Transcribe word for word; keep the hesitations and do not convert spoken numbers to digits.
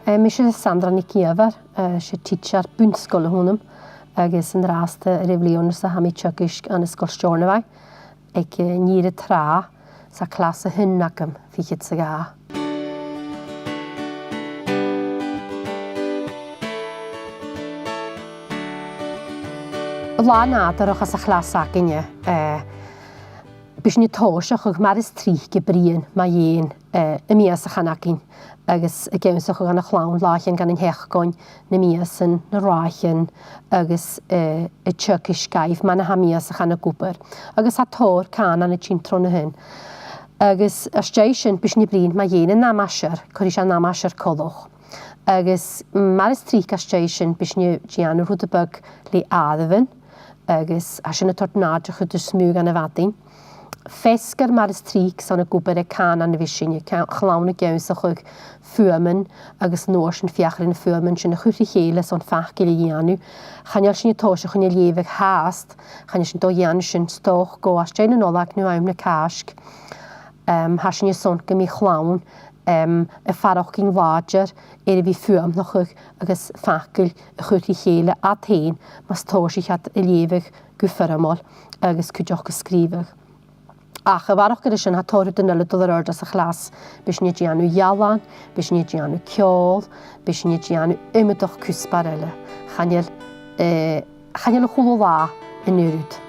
Eh, mise Sandra NicÌomhair, eh, 's e tidsear bun-sgoile a th' annam, agus an-dràsta air a' bhliadhna-sa tha mi a' teagasg ann an Sgoil Steòrnabhaigh aig, eh, an ìre tràth, 's e clas a h-aon agam, fichead 's a dhà. Latha nàdarrach anns a' chlas againne, eh, bidh sinn a' tòiseachadh mar as trice a' bruidhinn mu dheidhinn, eh, am mìosachan againn, agus ag ionnsachadh dhan a' chlann làithean gun an t-seachdain, na mìosan, na ràithean, agus, eh, a' teagasg dhaibh mar a tha mìosachan ag obair. Agus tha tòrr cànain a' tighinn tron a sin. Agus às dèidh sin, bidh sinn a' bruidhinn mu dheidhinn an aimsir, cò ris an aimsir coltach. Agus mar as trice às dèidh sin, bidh sinn a' dèanamh rud beag le àireamhan, agus tha sin a' toirt an àite a chuid as motha dhan a' mhadainn. Feasgar mar as trice son a' chùbair aig cànain a bhios sinn, a' ca-, chlann ag ionnsachadh fuaimean agus an uair sin feuchainn na fuaimean sin a chur ri chèile son facal a dhèanamh. Chan eil sinn a' tòiseachadh a' leughadh fhathast, chan eil sinn a' dol a dhèanamh sin 's dòcha gu às dèidh na Nollaig no àm na Càisg. Em, tha sinn airson gum bi a' chlann, em, a' faireachdainn làidir air a bhith a' fuaimneachadh agus facal a chur ri chèile iad fhèin, mus tòisich iad a' leughadh gu foirmeil agus cuideachd a' sgrìobhadh. Ach a bharrachd air sin, tha tòrr rudan eile a' dol air adhart anns a' chlas. Bidh sinn a' dèanamh ealain, bidh sinn a' dèanamh ceòl, bidh sinn a' dèanamh iomadach cuspair eile. Chan eil, eh, chan eil a h-uile latha an aon rud.